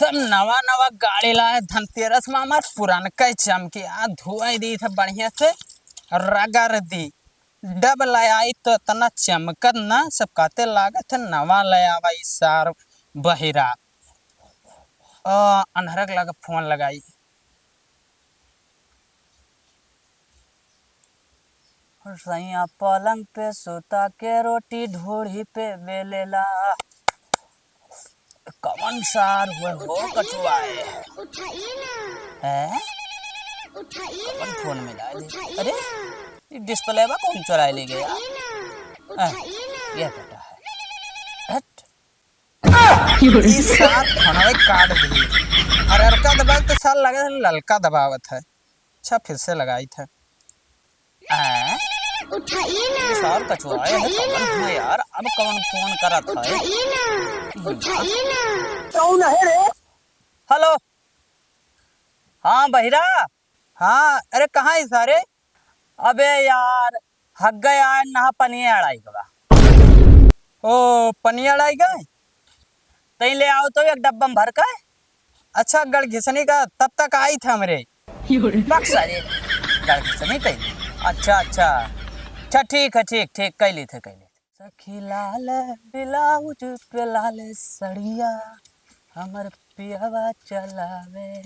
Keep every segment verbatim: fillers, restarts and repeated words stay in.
एकदम नवा नवा गाड़ी लाए धनतेरस मा, हमार पुरनका चमकी आ धोई दी थे बढ़िया से, रगड़ दी। डब ले आई तो इतना चमकत ना, सब कहते लागत है नवा ले आवा ई सार बहिरा। आ, अनहरक लगे फोन लगाई। सैया पलंग पे सुता के रोटी ढोढ़ी पे बेलेला। कवन सार हुए हो कचुआए? उठाइए ना। हैं? उठाइए कवन ना। फोन मिला है? उठाइए अरे, ना। ये डिस्प्ले बा कौन चुराए ले गया? उठाइए ना। हैं? उठाइए ना। ये बेटा है। हट। ई सार फोनवे काट दी। अरे, हरका दबाए तो सार लगे है, ललका दबावत है। अच्छा, फिर से लगाई थे। हैं? उठाइए ना। ई सार कचुआए है, उठाइए कवन ना। है यार? अब कौन फोन करत है? उठाइए ना, उठाइए ना। कौन है रे? हेलो। हाँ, बहिरा। हाँ, अरे, कहाँ है सारे? अबे यार, हग्गा आए नहा पनिया अड़ाई के बा। ओ, पनिया अड़ाई गए? तई ले आओ तो एक डब्बा में भर के। अच्छा, गड़ घिसनी का तब तक आई था हमरे। बक सारे, गड़ घिसनी कह ली। अच्छा, अच्छा। अच्छा, ठीक है, ठीक, ठीक, कह ली थे, कह ली थे। सखी लाल ब्लाउज पे लाल सड़िया, हमर पियावा चलावे।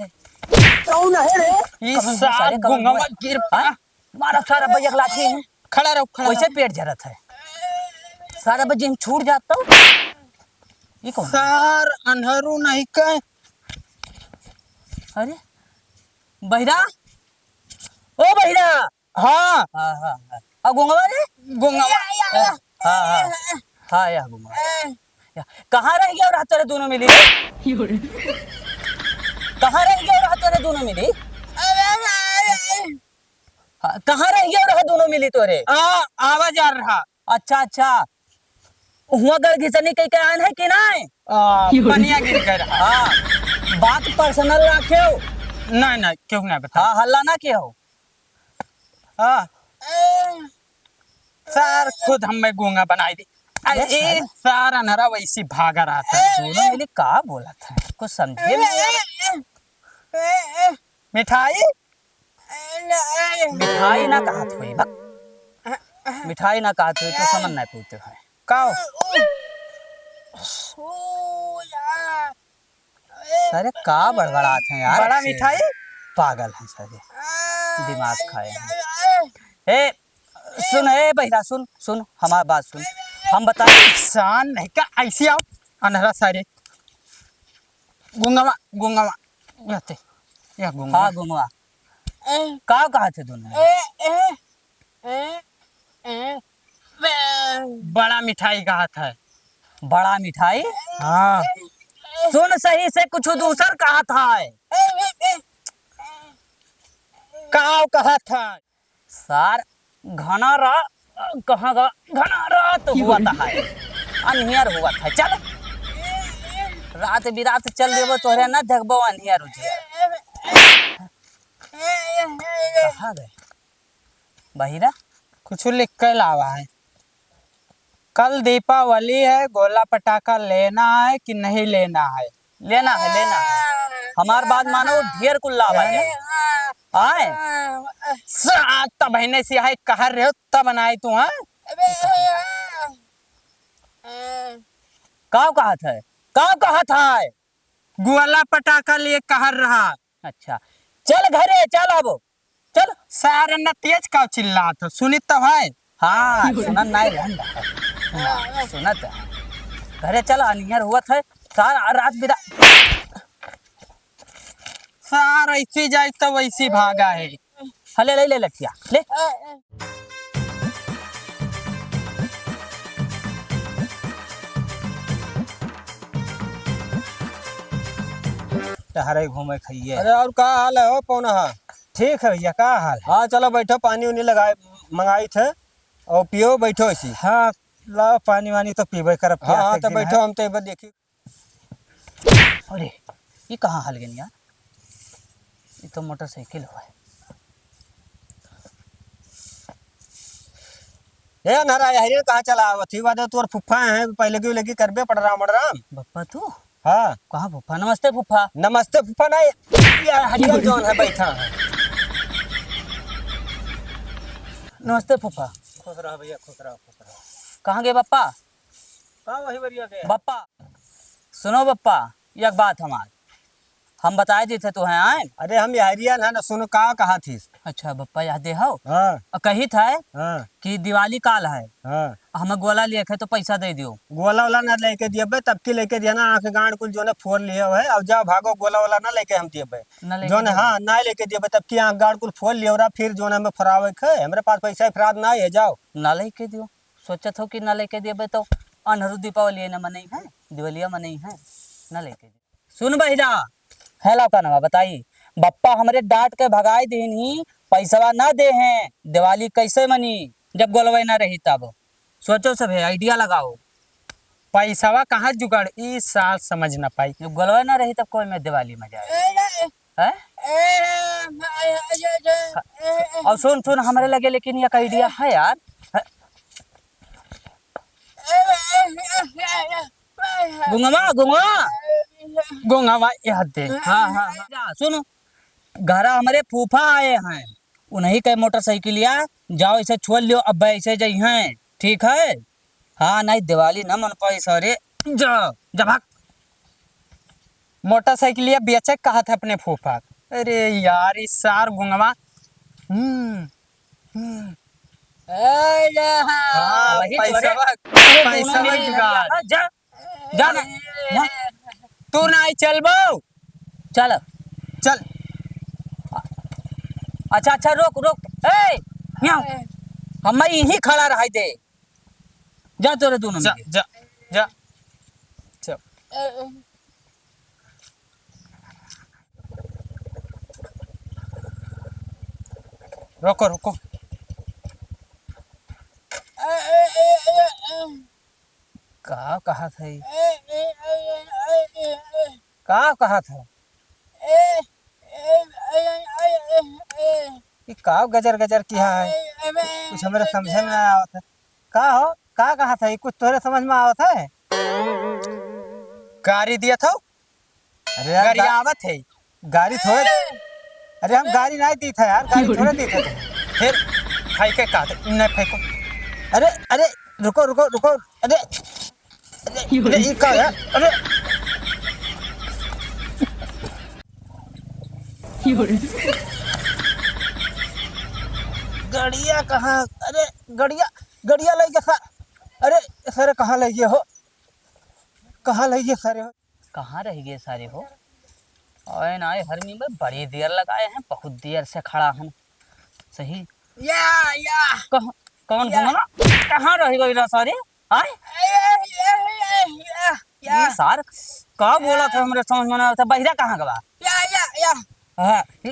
कौन है रे? ई कौन है सार सारे, कौन गुंगवा है? गिर हाँ? मारा सारा भैया के लाठी। खड़ा रहो, खड़ा वैसे रहो। पेट झरत है। सारा बजे हम छूट जाता हूँ। ये कौन है? सार अनहरू नहीं कह। अरे, बहिरा, ओ बहिरा। हाँ। हाँ, हाँ, हाँ। आ, गुंगवा रे? गुंगवा। या, या, या। हाँ, हाँ। हाँ, या गुंगवा। या। कहाँ रह गया रहा तोरे दोनों मिली रे? कहाँ रह गया रहा तोरे दोनों मिली? हाँ, कहाँ रह गया रहा दोनों मिली तोरे? आ, आवा जा रहा। अच्छा, अच्छा। हुआ गड़ घिसनी कह के आन है कि नहीं? आ, पनिया गिर गए रहा। हाँ, बात पर्सनल रखे हो। नहीं, नहीं, क्यों नहीं बता? हाँ, हल्ला ना किया हो। हाँ। सार खुद हमें गूंगा बनाई दी। अरे, ये सार। सार अनहरा वैसी भागा रहा था। दोनों मिली का बोलत है? कुछ समझे नहीं। मिठाई? मिठाई ना कहत होई, बक। मिठाई ना कहत होई, तो समझ नहीं पूछते हैं। का हो? सारे का बड़बड़ात हैं यार बड़ा आपसे। मिठाई? पागल हैं सारे, दिमाग खाए हैं। ए, सुन, ए बहिरा, सुन, सुन, हमार बात सुन। हम बताई। शान नहीं का, ऐसे आओ, अनहरा सारे। गुंगवा, गुंगवा, या ते, या गुंगवा। हाँ, गुंगवा। का कहत है दोनों? बड़ा मिठाई कहत है। बड़ा मिठाई? हाँ। सुन सही से, कुछ दूसर कहत है। का कहत है? सार, घना रा-, कहाँ गा-, घना रात हुआ था है। अनहियर हुआ था। चल, रात बिरात चल देबो, तोहरे ना देखबो, अनहियर हो जाए। कहाँ गए? बहिरा? कुछ लिख के लावा है। कल दीपावली है, गोला पटाखा लेना है कि नहीं लेना है? लेना है, लेना है। हमार बात मानो, ढेर कुल लावा है। आए? सात महीने से है, कहा रहे हो, तब बनाए तू, हाँ? काव कहत है? काव कहत है? गोला पटाखा लिए कहर रहा। अच्छा, चल घरे, चल अब, चल। सारे न तेज का चिल्लात हो, सुनित तो है। हाँ, सुनत नहीं रहन दे। सुनत है। घरे चल, अनियर हुआ था, सारा रात बिरा- सार ऐसी जाए तो वैसी भागा है। हाँ, ले, ले, ले, लठिया, ले। टहरे घूमे खाइए। अरे, और का हाल है हो पौना? ठीक है भैया, का हाल है? हाँ, चलो बैठो, पानी उनी लगाए, मंगाई थे, और पियो, बैठो इसी। हाँ, लाओ पानी वानी तो पीबे करब, हाँ, प्यास हाँ, एक तो दिन बैठो, है। हम तो एक बार देखी। अरे, ये कहाँ हल गए यार? ये तो मोटरसाइकिल हुआ है। ए, नारा, यही कहाँ चला आवत ही? वादे तोर फुफ्फा है, पहले की लगी करबे पड़ राम, राम। बप्पा तू? हाँ। कहाँ फूफा? नमस्ते फूफा। नमस्ते फूफा नहीं, ये हरिया जौन है बैठा है। नमस्ते फूफा। खुश रहो भैया, खुश रहो, खुश रहो। कहाँ गए बप्पा? का वही बरिया के? बप्पा, सुनो बप्पा, एक बात हमार, हम बताए देते तो हैं, आए। अरे हम यहरिया ना, ना सुनो का कहा थीस। अच्छा बप्पा, यह दे हो। हाँ। अ, कही था हाँ। कि दिवाली काल है, हाँ। हमें गोला लेके तो पैसा दे दियो। गोला वाला ना लेके दियबे, तब की लेके दिया ना, आँख गांड कुल जो ना फोड़ लिए है, अब जाओ भागो, गोला वाला ना लेके हम दियबे। ना लेके जो ना, दियो। हाँ, ना लेके दियबे, तब की आँख गांड कुल फोड़ लियो रहा, फिर जो ना हमें फरावे के है, हमरे पास पैसा ही फराद ना है, जाओ। ना लेके दियो। सोचत हो कि ना लेके देबे तो अनहरू दीपावली न मनई है, दिवालिया मनई है, ना लेके दे। सुन बहिरा, हेलो कनवा बताई, बप्पा हमरे डांट के भगाई दीन ही, पैसवा ना दे हैं, दिवाली कैसे मनी जब गोलवे ना रही तब? सोचो सभे, idea लगाओ। पैसवा कहाँ जुगाड़, ई साल समझ ना पाई। जब गोलवे ना रही तब कोई में दिवाली में जाए। हैं? और सुन, सुन, हमरे लगे लेकिन एक idea है यार। गुंगवा, गुंगवा। गुंगवा, यह दे। हाँ, हाँ, हाँ। जा, सुन, घरा हमरे फूफा आए हैं, उन्हीं के मोटरसाइकिलिया, जाओ इसे छोड़ लियो, अब ऐसे जइहें, ठीक है? हाँ, नहीं दिवाली ना मन पाई सारे। जा, जा भाग। मोटरसाइकिलिया बेचे कहत है अपने फूफा। अरे यार, ई सार गुंगवा। हम्म, हम्म। ए, जा। हाँ, वही तो रे। पैसवा, अरे, दोनों पैसवा मिले जुगाड़। जा, जा ना, जा। तू ना आई चलबो? चल। चल। अच्छा, अच्छा, रोक, रोक। ए, यहाँ। हम यहीं खड़ा रहाई दे। जा तोरे दोनों जा, मिले। जा, जा। चल। रोको, रोको। का कहत है? का कहत है? ई का गजर गजर किहा है? कुछ हमरे समझे में ना आवत है। का हो? का कहत है? कुछ तोरे समझ में आवत है? गारी दियत हो? अरे यार, गारी गा-, आवत है। गारी थोड़े, अरे हम गारी नहीं दीत है यार, गारी थोड़े दीत है। फिर फेंके का? नहीं फेंको। अरे, अरे, रुको, रुको, रुको। अरे, अरे, अरे, ई का है? अरे। गड़िया कहाँ? अरे, गड़िया, गड़िया लइ गया सा-, अरे, सारे कहाँ लइ गया हो? कहाँ लइ गया सारे हो? कहाँ रह गए सारे हो? ओए ना, हरमी में बड़ी देर लगाए हैं, बहुत देर से खड़ा हन। सही। या, या। कह-, कौन या। घुमावा? कहाँ रह गए रे सारे? आय? या, या, या, या, या। ये सार का बोला था, हमरे समझ में ना आवत है। बहिरा कहाँ गवा? या, या, या। हाँ, ये,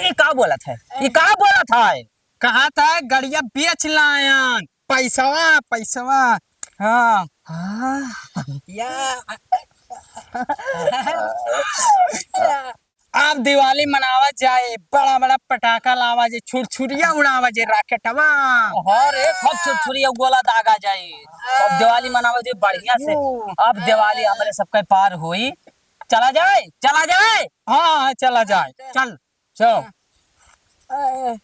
ये का बोला था? ये का बोला था? कहा था गड़िया बेच लायन। पैसवा, पैसवा। हाँ। हाँ। या। अब दिवाली मनावा जाए, बड़ा बड़ा पटाखा लावा जाए, छुरछुरिया उड़ावा जाए, राकेटवा। हाँ रे, खूब छुरछुरिया गोला दागा जाए। अब दिवाली मनावा जाए बढ़िया से। अब दिवाली हमरे सबके पार होई। चला जाए, चला जाए। हाँ, हाँ, चला जाए। चल। चलो। ए,